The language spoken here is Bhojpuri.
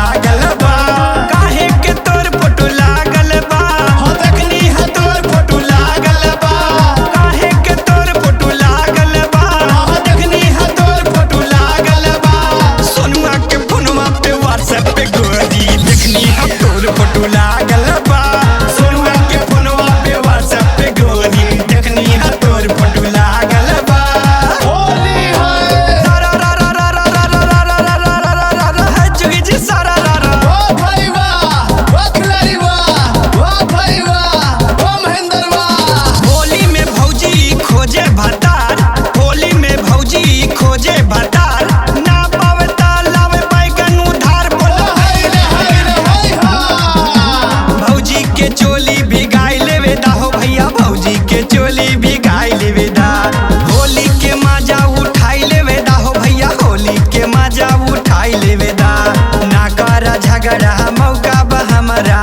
लागल बा। काहे के तोर फोटो लागल बा? हो देखनी है तोर फोटो लागल बा। काहे के तोर फोटो लागल बा? हो देखनी है तोर फोटो लागल बा। सोनुआ के फोनवा पे व्हाट्सएप पे गोरी देखनी हम तोर फोटो लागल बा। सोनुआ के फोनवा पे व्हाट्सएप पे गोरी देखनी हम तोर फोटो लागल बा। होली है। रा रा रा रा रा रा रा रा रा रा रा रा रा रा है जुगी जी सारा रा रा। ओ भाई वाह, वाह खिलाड़ी वाह, वाह भाई वाह, वाह महेंद्र वाह। होली में भौजी खोजे भतार, होली में भौजी खोजे भतार, ना पावे ता लावे बैगन उधार। ओ बोला हाय रे हाय रे हाय हा। भौजी के चोली भिगाई लेवे दा हो भैया, भौजी के चोली भिगाई लेवे दा। होली के मजा उठाई लेवे दा हो भैया, होली के मजा उठाई लेवे दा। ना कर झगड़ा मौका बा हमरा।